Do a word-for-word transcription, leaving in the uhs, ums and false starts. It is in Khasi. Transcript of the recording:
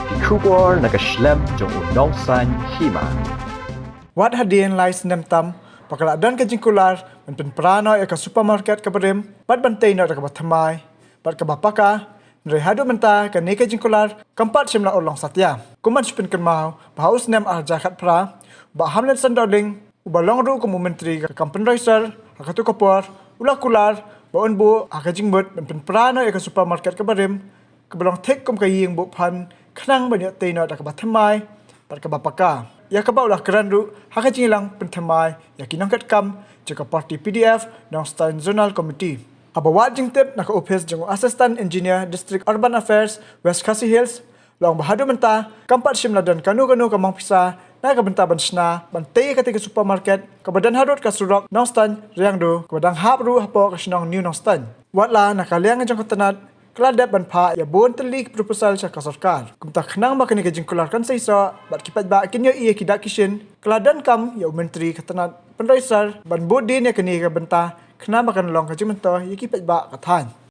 Ki khubor na ka shlem jong u Nongsaiñ Hima. Wat hadien lai snem tam ba ka la don ka jingkular ban pynpra noh ïa ka supermarket kaba rim bad ban tei noh da kaba thymmai bad kaba paka. Hynrei haduh mynta kane ka jingkular kam pat shym la urlong satia. Kum ban shu pynkynmaw ba ha u snem ar hajar khatphra, Bah Hamletson Dohling, uba long ruh kum u myntri ka kam pynroi sor ha kato ka por, u la kular ba un buh ha ka jingmut ban pynpra noh ïa ka supermarket kaba rim, kaba long thik kum ka ïing buh phan, khnang ban ïoh tei noh da kaba thymmai bad kaba paka, ïa kaba u la kren ruh ha ka jingïalang pynthymmai ïa ki nongkitkam jong ka party P D F Nongstoiñ Zonal Committee. Haba wad jingtip na ka ophis jong u Assistant Engineer District Urban Affairs West Khasi Hills, la ong ba haduh mynta kam pat shym la don kano kano ka mang pisa na ka bynta ban shna ban tei ïa katei ka supermarket kaba don harud ka surok Nongstoiñ Riangdo, kaba dang hap ruh hapoh ka shnong New Nongstoiñ. Wat la na ka liang jong ka tnat ka la dep ban phah ïa bun tylli ki proposal sha ka sorkar, kumta khnang ba kane ka jingkular kan seisoh bad ki paidbah kin ïohi ïa ki dak ki shin, ka la donkam ïa u myntri ka tnat pynroi sor ban bud dien ïa kane ka bynta khnang ba kan long ka jingmyntoi ïa ki paidbah ka thaiñ.